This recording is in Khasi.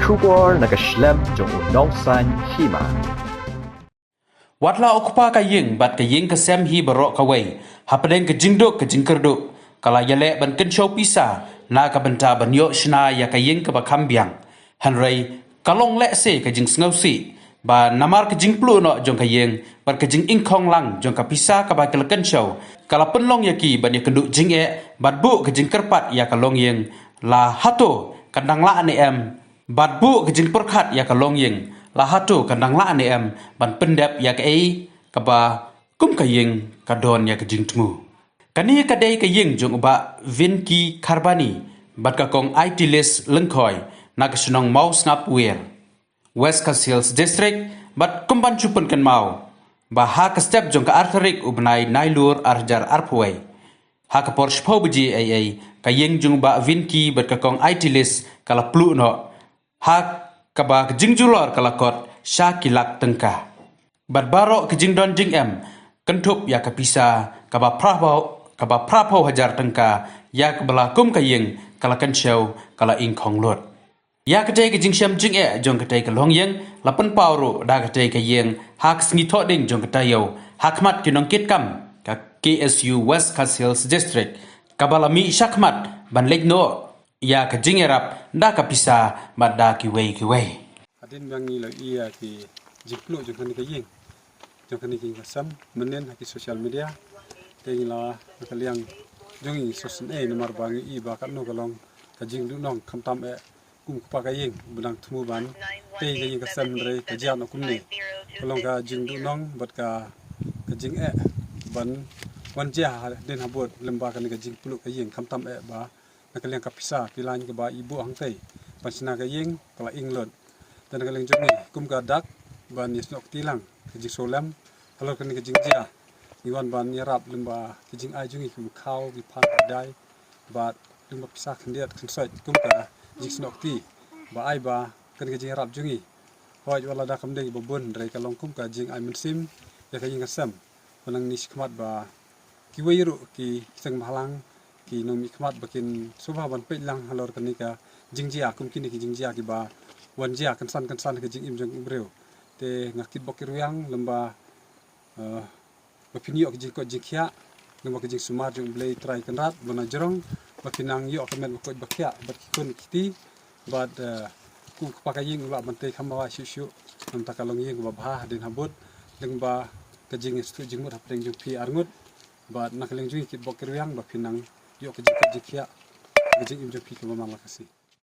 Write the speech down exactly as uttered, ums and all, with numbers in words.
Khubor na ka shlem jong u nongsan hima. Wat la u kpa ka ïing bad ka ïing ka sem hi baroh kawei, hapdeng ka jingduk ka jingkyrduh, ka la ïaleh ban kynshew pisa na ka bynta ban ïoh shna ïa ka ïing kaba kham biang. Hynrei ka long lehse ka jingsngewsih ba namar ka jingpluh noh jong ka ïing bad ka jingingkhong lang jong ka pisa kaba ki la kynshew, ka la pynlong ïa ki ban ïakynduh jingeh bad buh ka jingkyrpad ïa ka longïing, la hato kan dang lah ne em, bad buh ka jingpyrkhat ïa ka longïing, la hato kan dang lah ne em ban pyndep ïa kaei kaba kum ka ïing ka don ïa ka jingthmu. Kane ka dei ka ïing jong u Bah Vinky Kharbani bad ka Kong Aitilis Lyngkhoi na ka shnong Mawsngap Wiar, West Khasi Hills District, bad kum ban shu pynkynmaw ba ha ka step jong ka ar tarik u bnai Nailur ar hajar arphew wei, ha ka por shiphew baje eiei, ka ïing jong u Bah Vinky bad ka Kong Aitilis ka la pluh noh, ha kaba ka jingjulor ka la kot sha ki lak tyngka. Bad baroh ka jingdon jingem kynthup ïa ka pisa kaba phraphew, kaba phraphew hajar tyngka ïa kaba la kum ka ïing ka la kynshew, ka la ingkhong lut. Ïa katei ka jingshem jingeh jong katei ka longïing la pynpaw ruh da katei ka ïing ha ka sngi Thohdieng jong ka taïew ha khmat ki nongkitkam ka K S U West Khasi Hills District, kaba la mih shakhmat ban leit noh ïa ka jingïarap da ka pisa bad da kiwei kiwei. Hadien ba ngi la ïohi ïa ki jingpluh jong kane ka ïing, jong kane ka ïing ka sem, mynnin ha ki social media, te ngi la, na ka liang jong ngi sngewsynei namar ba ngi i ba katno ka long ka jingduhnong, khamtam eh kum u kpa ka ïing ba dang thmu ban tei ka ïing ka sem, hynrei ka jia noh kumne. Ka long ka jingduhnong bad ka, ka jingeh ban wan jia hadien habud lem bad kane ka jingpluh ka ïing, khamtam eh ba na ka liang ka pisa, ki lain kaba i buh hangtei ban shna ka ïing ka la ing lut. Te na ka liang jong ngi kum ka dak ban ïasnoh kti lang ka jingsngewlem halor kane ka jingjia, ngi wan ban ïarap lem bad ki jingai jong ngi kum khaw, ki phan, ki dai, bad lem bad pisa khyndiat khynsoit kum ka jingsnoh kti ba ai ba kane ka jingïarap jong ngi. Hooid, wat la da kam dei ba bun, hynrei ka long kum ka jingai mynsiem ïa ka ïing ka sem. Ba nangne shakhmat ba kiwei ruh ki, ki seng bhalang, ki nongmihkhmat ba kin sngewbha ban peit lang halor kane ka jingjia, kum kine ki jingjia kiba wan jia kynsan kynsan ha ka jingim jong u briew. Te nga kitbok kitrwiang lem bad, eh, ba phin ïoh ka jingkoit jingkhiah, lem bad ka jingsumar jong U Blei Trai Kynrad ba na jrong, ba phin nang ïoh ka met ba koit ba khiah bad ki khun ki kti. Bad, eh, kum u kpa ka ïing u lah ban tei kham bha shuh shuh na ka bynta ka longïing kaba bha hadien habud, lem bad ka jingsngewthuh jingmut hapdeng jong phi arngut. Bad na ka liang jong ngi kitbok kitrwiang ba phin nang ïoh ka jingkoit jingkhiah ha ka jingim jong phi kaba man la ka sngi.